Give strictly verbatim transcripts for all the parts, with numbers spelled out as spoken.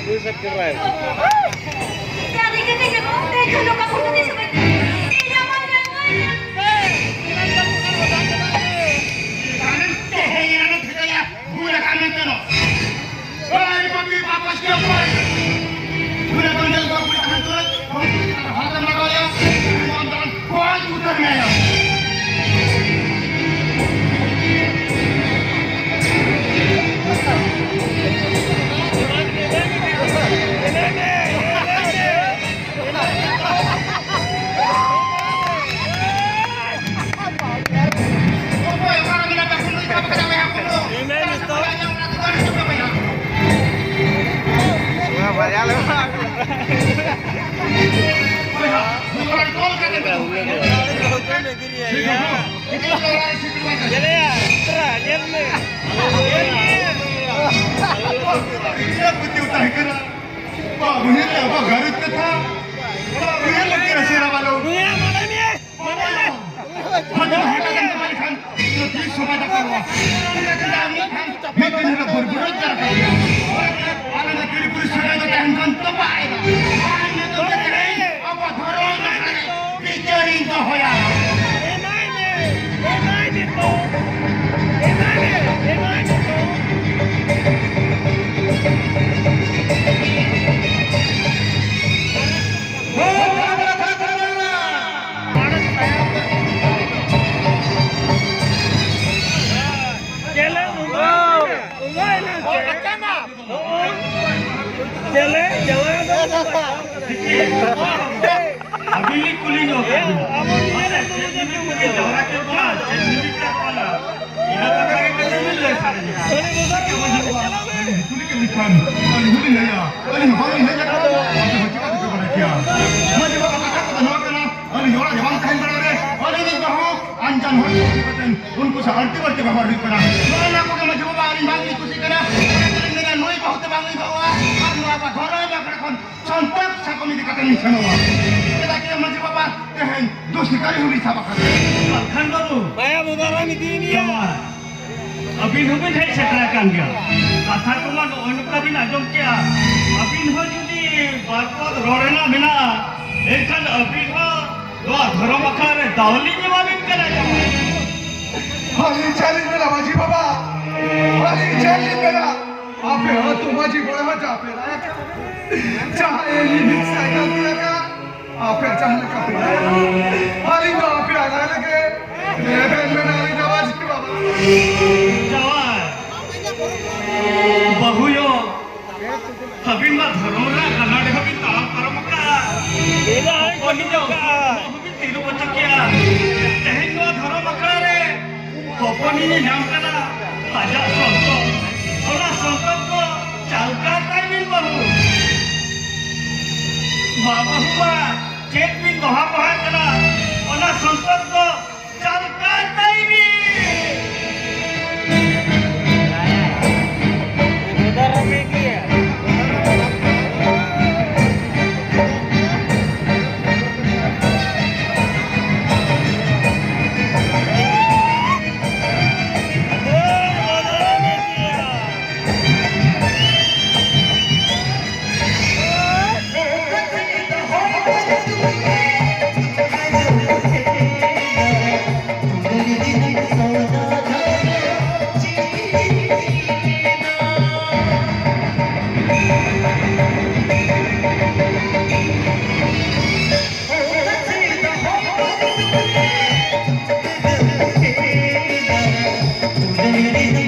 ᱩᱱᱤ ᱥᱮᱴ ᱠᱮᱫᱟᱭ᱾ ᱩᱭᱦᱟᱹᱨ ᱞᱮ ᱟᱵᱚ ᱜᱟᱹᱨᱩᱡ ᱠᱟᱛᱷᱟ᱾ ᱩᱭᱦᱟᱹᱨ ᱞᱮ ᱠᱤ ᱨᱟᱹᱥᱤ ᱨᱟᱵᱟ ᱞᱮ᱾ ᱩᱭᱦᱟᱹᱨ ᱢᱟᱱᱮ ᱢᱮ᱾ ᱢᱟᱱᱮ ᱢᱮ᱾ ᱦᱚᱭᱛᱳ ᱦᱚᱴᱟᱛ ᱮᱢ ᱪᱟᱵᱟ ᱞᱮᱠᱷᱟᱱ ᱛᱤᱥ ᱥᱚᱢᱟᱡᱽ ᱟᱯᱮ ᱱᱚᱣᱟ? ᱢᱤᱫ ᱫᱤᱱ ᱦᱤᱞᱳᱜ ᱵᱩᱨ ᱵᱩᱨ ᱫᱟᱨᱟ ᱠᱟᱜ ᱜᱮᱭᱟ᱾ ᱟᱞᱮ ᱫᱚ ᱠᱤᱨᱤ ᱯᱩᱨᱤ ᱥᱟᱹᱜᱟᱹᱭ ᱫᱚ ᱛᱟᱦᱮᱱ ᱠᱷᱟᱱ ᱛᱚᱯᱟᱜ ᱮᱱᱟ᱾ ᱟᱨ ᱱᱤᱛᱚᱜ ᱫᱚ ᱛᱮᱦᱮᱧ ᱟᱵᱚ ᱫᱷᱚᱨᱚᱢ ᱟᱠᱷᱲᱟ ᱨᱮ ᱵᱤᱪᱟᱹᱨᱤᱧ ᱫᱚᱦᱚᱭᱟ᱾ ᱮᱢᱟᱭ ᱢᱮ, ᱮᱢᱟᱭ ᱢᱮ ᱛᱚ, ᱮᱢᱟᱭ ᱢᱮ, ᱮᱢᱟᱭ ᱢᱮ ᱛᱚ᱾ ᱪᱮᱞᱮ ᱵᱚᱸᱜᱟ, ᱵᱚᱸᱜᱟ ᱮᱱᱟᱝ ᱪᱮ? ᱪᱮᱞᱮ ᱡᱟᱶᱟᱭ ᱫᱚ ᱟᱹᱵᱤᱱ ᱞᱤᱧ ᱠᱩᱞᱤ ᱧᱚᱜ ᱠᱟᱜ ᱵᱤᱱᱟ᱾ ᱟᱵᱚ ᱱᱤᱭᱟᱹ ᱨᱮ ᱪᱮᱫ ᱱᱤᱢᱤᱛ ᱛᱮ ᱡᱟᱣᱨᱟ ᱠᱮᱫ ᱵᱚᱱᱟ? ᱪᱮᱫ ᱱᱤᱢᱤᱛ ᱛᱮ ᱵᱚᱱᱟ? ᱤᱱᱟᱹ ᱠᱟᱛᱷᱟ ᱜᱮ ᱠᱟᱹᱴᱤᱡ ᱵᱤᱱ ᱞᱟᱹᱭ ᱥᱟᱰᱮ ᱧᱚᱜ᱾ ᱩᱱᱤ ᱵᱚᱸᱜᱟ ᱨᱮ ᱪᱟᱞᱟᱣ ᱵᱤᱱ᱾ ᱠᱩᱞᱤ ᱠᱮᱫ ᱞᱤᱧ ᱠᱷᱟᱱ ᱟᱹᱞᱤᱧ ᱦᱚᱸᱞᱤᱧ ᱞᱟᱹᱭᱟ, ᱟᱹᱞᱤᱧ ᱦᱚᱸ ᱵᱟᱝᱞᱤᱧ ᱦᱮᱡ ᱟᱠᱟᱱᱟ, ᱟᱫᱚ ᱪᱮᱠᱟ ᱛᱮᱯᱮ ᱵᱟᱲᱟᱭ ᱠᱮᱭᱟ? ᱢᱟᱹᱡᱷᱤ ᱵᱟᱵᱟ, ᱠᱟᱛᱷᱟ ᱠᱚᱫᱚ ᱱᱚᱣᱟ ᱠᱟᱱᱟ, ᱟᱹᱞᱤᱧ ᱚᱲᱟᱜ ᱨᱮ ᱵᱟᱝ ᱛᱟᱦᱮᱱ ᱵᱮᱲᱟ ᱨᱮ ᱟᱹᱞᱤᱧ ᱨᱤᱡ ᱵᱟᱹᱦᱩ ᱟᱱᱡᱟᱱ ᱦᱚᱲ ᱠᱚ ᱤᱫᱤ ᱠᱟᱛᱮ ᱩᱱᱠᱩ ᱥᱟᱶ ᱟᱹᱲᱛᱤ ᱵᱟᱹᱲᱛᱤ ᱵᱮᱵᱚᱦᱟᱨ ᱦᱩᱭᱩᱜ ᱠᱟᱱᱟ᱾ ᱱᱚᱜᱼᱚ ᱱᱚᱣᱟ ᱠᱚᱜᱮ ᱢᱟᱹᱡᱷᱤ ᱵᱟᱵᱟ ᱟᱹᱞᱤᱧ ᱵᱟᱝᱞᱤᱧ ᱠᱩᱥᱤᱜ ᱠᱟᱱᱟ᱾ ᱚᱱᱟ ᱛᱮᱞᱤᱧ ᱢᱮᱱᱟ, ᱱᱩᱭ ᱵᱟᱹᱦᱩ ᱛᱮ ᱵᱟᱝᱞᱤᱧ ᱵᱟᱹᱦᱩᱜᱼᱟ ᱟᱨ ᱱᱚᱣᱟ ᱵᱟ ᱜᱷᱚᱨᱚᱸᱡᱽ ᱟᱠᱷᱲᱟ ᱠᱷᱚᱱ ᱥᱚᱱᱛᱚᱨ ᱥᱟᱠᱚᱢ ᱤᱫᱤ ᱠᱟᱛᱮ ᱞᱤᱧ ᱥᱮᱱᱚᱜᱼᱟ᱾ ᱪᱮᱫᱟᱜ ᱪᱮ ᱢᱟᱹᱡᱷᱤ ᱵᱟᱵᱟ ᱛᱮᱦᱮᱧ ᱫᱩ ᱥᱤᱠᱟᱨᱤ ᱦᱚᱸᱞᱤᱧ ᱥᱟᱵ ᱟᱠᱟᱫ ᱠᱚᱣᱟ᱾ ᱠᱷᱟᱱ ᱵᱟᱹᱵᱩ, ᱢᱟᱭᱟ ᱵᱚᱫᱟᱨᱟᱢ ᱤᱫᱤᱭᱮᱫ ᱢᱮᱭᱟ᱾ ᱟᱹᱵᱤᱱ ᱦᱚᱸᱵᱤᱱ ᱦᱮᱡ ᱥᱮᱴᱮᱨ ᱟᱠᱟᱱ ᱜᱮᱭᱟ᱾ ᱠᱟᱛᱷᱟ ᱠᱚᱢᱟ ᱱᱚᱜᱼᱚᱭ ᱱᱚᱝᱠᱟ ᱵᱤᱱ ᱟᱸᱡᱚᱢ ᱠᱮᱜᱼᱟ᱾ ᱟᱹᱵᱤᱱ ᱦᱚᱸ ᱡᱩᱫᱤ ᱵᱟᱨ ᱯᱚᱫ ᱨᱚᱲ ᱨᱮᱱᱟᱜ ᱢᱮᱱᱟᱜᱼᱟ, ᱮᱱᱠᱷᱟᱱ ᱟᱹᱵᱤᱱ ᱦᱚᱸ ᱱᱚᱣᱟ ᱫᱷᱚᱨᱚᱢ ᱟᱠᱷᱲᱟ ᱨᱮ ᱫᱟᱣ ᱞᱤᱧ ᱮᱢᱟᱵᱤᱱ ᱠᱟᱱᱟ᱾ ᱟᱹᱞᱤᱧ ᱪᱮᱫ ᱞᱤᱧ ᱢᱮᱱᱟ ᱢᱟᱹᱡᱷᱤ ᱵᱟᱵᱟ, ᱟᱹᱞᱤᱧ ᱪᱮᱫ ᱞᱤᱧ ᱢᱮᱱᱟ? ᱟᱯᱮ ᱟᱹᱛᱩ ᱢᱟᱹᱡᱷᱤ ᱢᱚᱬᱮ ᱦᱚᱲ ᱡᱟᱦᱟᱸ ᱯᱮ ᱨᱟᱭ ᱠᱟᱱᱟ, ᱡᱟᱦᱟᱸ ᱟᱹᱞᱤᱧ ᱢᱤᱫ ᱥᱟᱭ ᱠᱟᱛᱮ ᱟᱠᱟᱫ, ᱟᱯᱮ ᱡᱟᱦᱟᱸ ᱞᱮᱠᱟ ᱯᱮ ᱨᱟᱭ ᱠᱟᱱᱟ, ᱟᱹᱞᱤᱧ ᱫᱚ ᱟᱯᱮᱭᱟᱜ ᱨᱟᱭ ᱨᱮᱜᱮ ᱨᱮᱵᱮᱱ ᱢᱮᱱᱟᱜ ᱞᱤᱧᱟ ᱢᱟᱹᱡᱷᱤ ᱵᱟᱵᱟ᱾ ᱡᱟᱶᱟᱭ, ᱵᱟᱹᱦᱩ ᱭᱳ, ᱟᱹᱵᱤᱱ ᱢᱟ ᱫᱷᱚᱨᱚᱢ ᱨᱮᱱᱟᱜ ᱟᱱᱟᱴ ᱦᱚᱸᱵᱤᱱ ᱛᱟᱲᱟᱢ ᱯᱟᱨᱚᱢ ᱟᱠᱟᱫᱼᱟ᱾ ᱦᱚᱯᱚᱱᱤᱡ ᱫᱚ ᱦᱚᱸᱵᱤᱱ ᱛᱤᱨᱩᱵ ᱦᱚᱪᱚ ᱠᱮᱭᱟ᱾ ᱛᱮᱦᱮᱧ ᱱᱚᱣᱟ ᱫᱷᱚᱨᱚᱢ ᱟᱠᱷᱲᱟ ᱨᱮ ᱦᱚᱯᱚᱱᱤᱧ ᱧᱟᱢ ᱠᱟᱱᱟ, ᱟᱡᱟᱜ ᱥᱚᱱᱛᱚᱨ, ᱚᱱᱟ ᱥᱚᱱᱛᱚᱨ ᱫᱚ ᱪᱟᱞᱠᱟ ᱛᱟᱭ ᱵᱤᱱ ᱵᱟᱹᱦᱩ᱾ ᱢᱟ ᱵᱟᱹᱦᱩ ᱢᱟ ᱪᱮᱫ ᱵᱤᱱ ᱫᱚᱦᱟ ᱵᱚᱦᱟ ᱠᱟᱱᱟ, ᱚᱱᱟ ᱥᱚᱱᱛᱚᱨ ᱫᱚ ᱪᱟᱞᱠᱟ ᱛᱟᱭ ᱵᱤᱱ᱾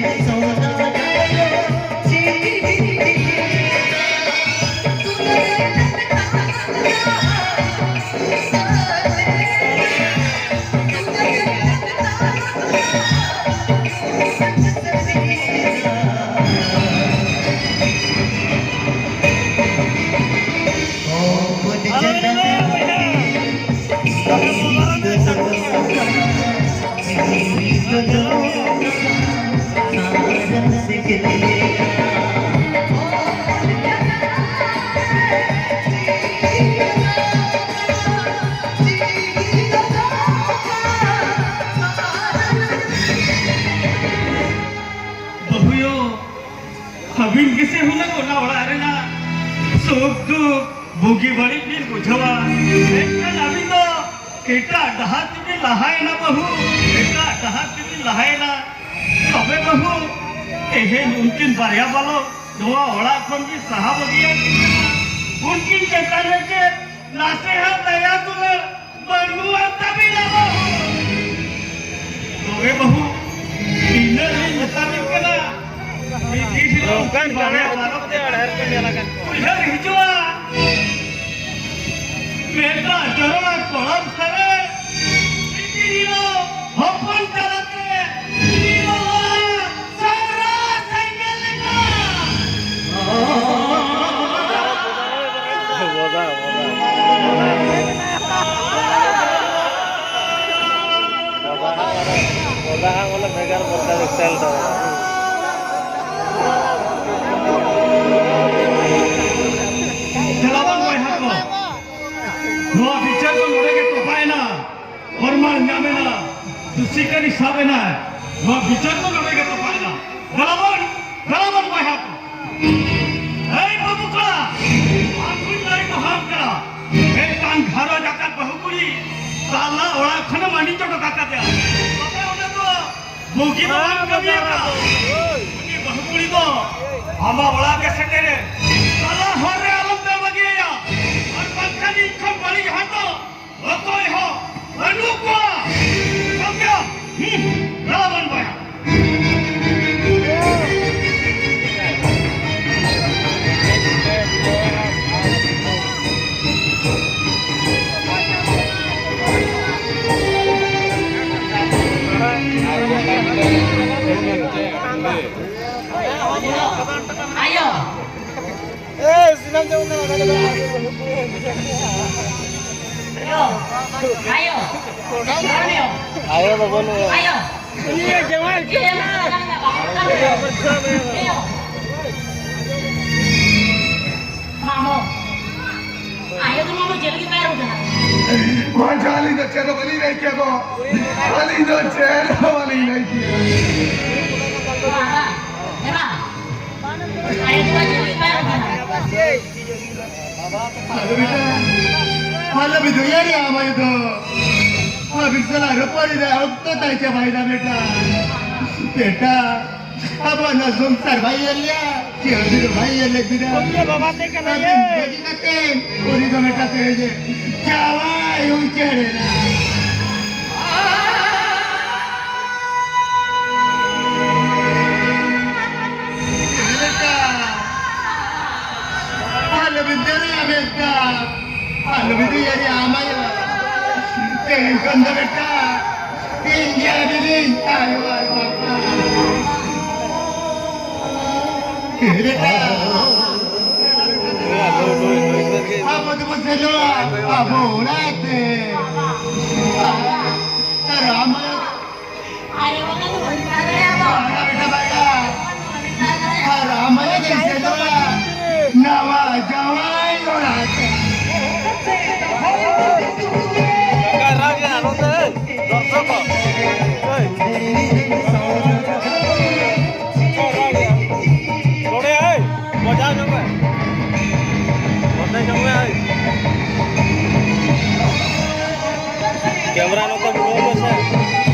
ᱟᱹᱵᱤᱱ ᱜᱮᱥᱮ ᱦᱩᱱᱟᱹᱝ ᱚᱱᱟ ᱚᱲᱟᱜ ᱨᱮᱱᱟᱜ ᱥᱩᱠ ᱫᱩᱠ ᱵᱩᱜᱤ ᱵᱟᱹᱲᱤᱡ ᱵᱤᱱ ᱵᱩᱡᱷᱟᱹᱣᱟ, ᱢᱮᱱᱠᱷᱟᱱ ᱟᱹᱵᱤᱱ ᱫᱚ ᱮᱴᱟᱜ ᱰᱟᱦᱟᱨ ᱛᱮᱵᱤᱱ ᱞᱟᱦᱟᱭᱮᱱᱟ ᱵᱟᱹᱦᱩ, ᱮᱴᱟᱜ ᱰᱟᱦᱟᱨ ᱛᱮᱵᱤᱱ ᱞᱟᱦᱟᱭᱮᱱᱟ᱾ ᱛᱚᱵᱮ ᱵᱟᱹᱦᱩ, ᱛᱮᱦᱮᱧ ᱩᱱᱠᱤᱱ ᱵᱟᱨᱭᱟ ᱵᱟᱞᱚᱠ ᱱᱚᱣᱟ ᱚᱲᱟᱜ ᱠᱷᱚᱱ ᱵᱤᱱ ᱥᱟᱦᱟ ᱵᱟᱹᱜᱤᱭᱟᱹᱧ ᱠᱟᱱᱟ᱾ ᱩᱱᱠᱤᱱ ᱪᱮᱛᱟᱱ ᱨᱮ ᱪᱮᱫ ᱱᱟᱥᱮ ᱦᱚᱸ ᱫᱟᱭᱟ ᱫᱩᱞᱟᱹᱲ ᱵᱟᱹᱱᱩᱜ ᱟᱱ ᱛᱟᱹᱵᱤᱱᱟ ᱵᱟᱹᱦᱩ᱾ ᱛᱚᱵᱮ ᱵᱟᱹᱦᱩ, ᱛᱤᱱᱟᱹᱜ ᱞᱤᱧ ᱢᱮᱛᱟᱵᱤᱱ ᱠᱟᱱᱟ, ᱢᱤᱫ ᱫᱤᱱ ᱦᱤᱞᱳᱜ ᱱᱚᱝᱠᱟᱱ ᱩᱱᱠᱤᱱ ᱵᱟᱨᱭᱟ ᱠᱟᱹᱢᱤ ᱵᱟᱨᱚ ᱛᱮ ᱟᱹᱰᱤ ᱦᱚᱲ ᱠᱚ ᱧᱮᱞ ᱟᱠᱟᱫ ᱠᱚᱣᱟ᱾ ᱩᱭᱦᱟᱹᱨ ᱦᱤᱡᱩᱜᱼᱟ, ᱢᱮᱫ ᱫᱟᱜ ᱡᱚᱨᱚᱜᱼᱟ ᱠᱚᱲᱟᱢ ᱥᱟᱨᱮ, ᱢᱤᱫ ᱫᱤᱱ ᱦᱤᱞᱳᱜ ᱦᱚᱯᱚᱱ ᱛᱟᱞᱟᱛᱮ ᱩᱱᱤ ᱵᱟᱵᱟ ᱥᱟᱨᱟ ᱥᱮᱸᱜᱮᱞ ᱞᱮᱠᱟ᱾ ᱵᱚᱫᱟ ᱦᱟᱸᱜ ᱵᱚᱞᱮ ᱵᱷᱮᱜᱟᱨ ᱵᱚᱫᱟ ᱥᱴᱟᱭᱤᱞ ᱛᱟᱵᱚᱱᱟ᱾ ᱫᱮᱞᱟ ᱵᱚᱱ ᱵᱚᱭᱦᱟ ᱠᱚ, ᱱᱚᱣᱟ ᱵᱤᱪᱟᱹᱨ ᱫᱚ ᱱᱚᱰᱮ ᱜᱮ ᱛᱚᱯᱟᱭᱮᱱᱟ᱾ ᱯᱨᱚᱢᱟᱱ ᱧᱟᱢᱮᱱᱟ, ᱫᱩᱥᱤ ᱠᱟᱹᱨᱤ ᱥᱟᱵ ᱮᱱᱟᱭ᱾ ᱱᱚᱣᱟ ᱵᱤᱪᱟᱹᱨ ᱫᱚ ᱱᱚᱰᱮ ᱜᱮ ᱛᱚᱯᱟᱭᱮᱱᱟ᱾ ᱫᱮᱞᱟ ᱵᱚᱱ, ᱫᱮᱞᱟ ᱵᱚᱱ ᱵᱚᱭᱦᱟ ᱠᱚ᱾ ᱮᱭ ᱵᱟᱹᱵᱩ ᱠᱚᱲᱟ, ᱟᱢ ᱠᱩᱧ ᱞᱟᱹᱭ ᱫᱚᱦᱚ ᱟᱢ ᱠᱟᱱᱟ᱾ ᱢᱤᱫᱴᱟᱝ ᱜᱷᱟᱨᱚᱸᱡᱽ ᱟᱠᱟᱫ ᱵᱟᱹᱦᱩ ᱠᱩᱲᱤ ᱛᱟᱞᱟ ᱚᱲᱟᱜ ᱠᱷᱚᱱᱮᱢ ᱟᱹᱰᱤ ᱪᱚᱴ ᱠᱟᱫᱮᱭᱟ᱾ ᱛᱚᱵᱮ ᱚᱸᱰᱮ ᱫᱚ ᱵᱩᱜᱤ ᱫᱚ ᱵᱟᱝ ᱠᱟᱹᱢᱤ ᱟᱠᱟᱫ᱾ ᱩᱱᱤ ᱵᱟᱹᱦᱩ ᱠᱩᱲᱤ ᱫᱚ ᱟᱢᱟᱜ ᱚᱲᱟᱜ ᱜᱮ ᱥᱮᱴᱮᱨᱮᱱ᱾ ᱛᱟᱞᱟ ᱦᱚᱨ ᱨᱮ ᱟᱞᱚᱢ ᱫᱟᱹᱲ ᱵᱟᱹᱜᱤᱭᱟᱭᱟ, ᱟᱨ ᱵᱟᱝᱠᱷᱟᱱ ᱤᱧ ᱠᱷᱚᱱ ᱵᱟᱹᱲᱤᱡ ᱦᱚᱲ ᱫᱚ ᱚᱠᱚᱭ ᱦᱚᱸ ᱵᱟᱹᱱᱩᱜ ᱠᱚᱣᱟ᱾ ᱥᱚᱛᱭᱚ, ᱦᱩᱸ, ᱫᱮᱞᱟ ᱵᱚᱱ ᱵᱚᱭᱦᱟ᱾ ᱟᱭᱳ᱾ ᱮᱭ, ᱥᱤᱱᱟᱢ ᱡᱚᱢ ᱠᱟᱱᱟ, ᱚᱱᱟ ᱠᱚᱫᱚ ᱟᱭᱳ᱾ ᱟᱭᱳ᱾ ᱟᱭᱳ ᱫᱚ ᱵᱟᱹᱱᱩᱜᱼᱟ᱾ ᱟᱭᱳ᱾ ᱩᱱᱤ ᱡᱟᱶᱟᱭ ᱪᱮᱫ ᱮᱢ ᱟᱭᱳ᱾ ᱢᱟᱢᱚ᱾ ᱟᱭᱳ ᱫᱚ ᱢᱟᱢᱚ ᱪᱮᱫ ᱞᱟᱹᱜᱤᱫ ᱵᱟᱭ ᱨᱚᱲ ᱠᱟᱱᱟ? ᱵᱟᱝ, ᱟᱹᱞᱤᱧ ᱫᱚ ᱪᱮᱫ ᱦᱚᱸ ᱵᱟᱹᱞᱤᱧ ᱞᱟᱹᱭ ᱠᱮᱭᱟ ᱜᱚ᱾ ᱟᱹᱞᱤᱧ ᱫᱚ ᱪᱮᱫ ᱦᱚᱸ ᱵᱟᱹᱞᱤᱧ ᱞᱟᱹᱭ ᱠᱮᱭᱟ᱾ ᱵᱟᱵᱟ, ᱮ ᱵᱟ, ᱟᱞᱚ ᱵᱮᱴᱟ, ᱟᱞᱚ ᱵᱤᱫᱩᱭᱟ ᱨᱮ ᱟᱢᱟᱭ ᱫᱚ᱾ ᱟᱹᱵᱤᱱ ᱥᱟᱞᱟᱜ ᱨᱚᱯᱚᱲ ᱨᱮ ᱚᱠᱛᱚ ᱛᱟᱭ ᱪᱟᱵᱟᱭᱮᱱᱟ ᱵᱮᱴᱟ᱾ ᱵᱮᱴᱟ, ᱟᱵᱚᱣᱟᱜ ᱱᱚᱣᱟ ᱥᱚᱝᱥᱟᱨ ᱵᱟᱭ ᱧᱮᱞ ᱞᱮᱭᱟ, ᱪᱮᱫ ᱦᱚᱸ ᱵᱟᱭ ᱧᱮᱞ ᱞᱮᱫ ᱵᱤᱱᱟ᱾ ᱩᱱᱤ ᱫᱚ ᱵᱟᱵᱟ ᱛᱮ ᱠᱟᱱᱟᱭ ᱟᱹᱵᱤᱱ ᱭᱮ᱾ ᱵᱟᱹᱜᱤ ᱠᱟᱛᱮ ᱩᱱᱤ ᱫᱚ ᱵᱮᱴᱟ ᱛᱮᱦᱮᱧ ᱡᱟᱶᱟᱭ ᱩᱪᱟᱹᱲ ᱮᱱᱟ᱾ ᱪᱮᱫ ᱞᱮᱠᱟ? ᱟᱞᱚ ᱵᱤᱱ ᱫᱟᱲᱮᱭᱟᱜᱼᱟ ᱵᱮᱴᱟ᱾ ᱟᱞᱚ ᱵᱤᱱ ᱫᱟᱲᱮᱭᱟᱜᱼᱟ ᱟᱢᱟᱭ᱾ ᱛᱮᱦᱮᱧ ᱠᱷᱚᱱ ᱫᱚ ᱵᱮᱴᱟ ᱤᱧ ᱜᱮ ᱟᱹᱵᱤᱱᱤᱧ ᱟᱭᱳ ᱟᱨ ᱵᱟᱵᱟ᱾ ᱪᱮᱫ ᱞᱮᱠᱟ? ᱟᱵᱚ ᱫᱚᱵᱚ ᱥᱮᱱᱚᱜᱼᱟ ᱟᱵᱚ ᱚᱲᱟᱜ ᱛᱮ᱾ ᱟᱨ ᱟᱢ ᱟᱨ ᱟᱢ ᱟᱭᱳ ᱜᱮ ᱥᱮᱱᱚᱜᱼᱟ ᱱᱟᱣᱟ ᱡᱟᱶᱟᱭ ᱚᱲᱟᱜ ᱛᱮ᱾ ᱚᱠᱟ ᱨᱟᱜᱮᱜᱼᱟ ᱱᱚᱛᱮ? ᱫᱚᱨᱥᱚᱠ ᱠᱚ᱾ ᱦᱳᱭ᱾ ᱱᱚᱰᱮ, ᱦᱳᱭ᱾ ᱵᱚᱡᱷᱟᱣ ᱧᱚᱜ ᱢᱮ᱾ ᱱᱚᱛᱮ ᱧᱚᱜ ᱢᱮ, ᱦᱳᱭ᱾ ᱠᱮᱢᱨᱟ ᱱᱚᱛᱮ ᱵᱩᱞᱟᱹᱣ ᱢᱮᱥᱮ᱾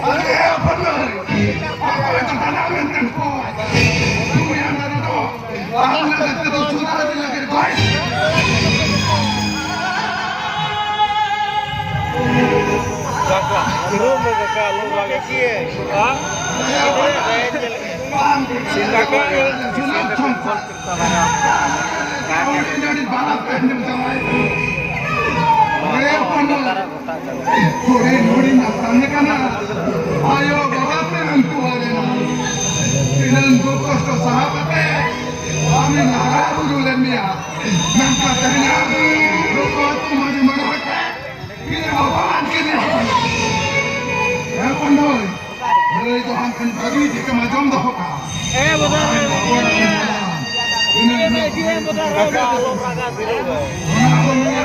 ᱟᱞᱮ ᱦᱚᱯᱚᱱ ᱫᱚ ᱟᱵᱚ ᱫᱚ ᱫᱟᱱᱟ ᱢᱮᱱᱛᱮ ᱠᱚ ᱛᱩᱭᱟ ᱫᱟᱱᱟ ᱫᱚ ᱟᱞᱮ ᱫᱚ ᱥᱩᱫᱷᱟᱨ ᱞᱟᱹᱜᱤᱫ ᱠᱚ ᱦᱩᱰᱤᱧ ᱦᱩᱰᱤᱧ ᱟᱛᱟᱝ ᱠᱟᱱᱟ᱾ ᱟᱭᱳ ᱵᱟᱵᱟ ᱛᱮ ᱩᱱᱠᱩ ᱦᱚᱲ ᱨᱮᱱᱟᱜ ᱛᱤᱱᱟᱹᱝ ᱫᱩᱠ ᱠᱚᱥᱴᱚ ᱥᱟᱦᱟᱣ ᱠᱟᱛᱮ ᱟᱢᱮ ᱦᱟᱨᱟ ᱵᱩᱨᱩ ᱞᱮᱫ ᱢᱮᱭᱟ᱾ ᱢᱮᱱᱠᱷᱟᱱ ᱛᱮᱦᱮᱧ ᱟᱢ ᱱᱩᱠᱩ ᱟᱹᱛᱩ ᱢᱟᱹᱡᱷᱤ ᱢᱚᱬᱮ ᱦᱚᱲ ᱴᱷᱮᱱ ᱤᱧ ᱵᱟᱵᱟ ᱟᱱ ᱠᱤᱱ ᱦᱚᱯᱚᱱ ᱫᱚᱭ ᱞᱟᱹᱭ ᱫᱚ ᱦᱟᱱ ᱠᱷᱟᱱ ᱵᱷᱟᱹᱜᱤ ᱴᱷᱤᱠᱮᱢ ᱟᱸᱡᱚᱢ ᱫᱚᱦᱚ ᱠᱟᱜᱼᱟ᱾ ᱮ ᱵᱚᱫᱟ ᱨᱮ ᱵᱚᱫᱟ ᱨᱮ ᱵᱚᱫᱟ ᱨᱮ ᱚᱱᱟ ᱠᱚ ᱱᱤᱭᱟᱹ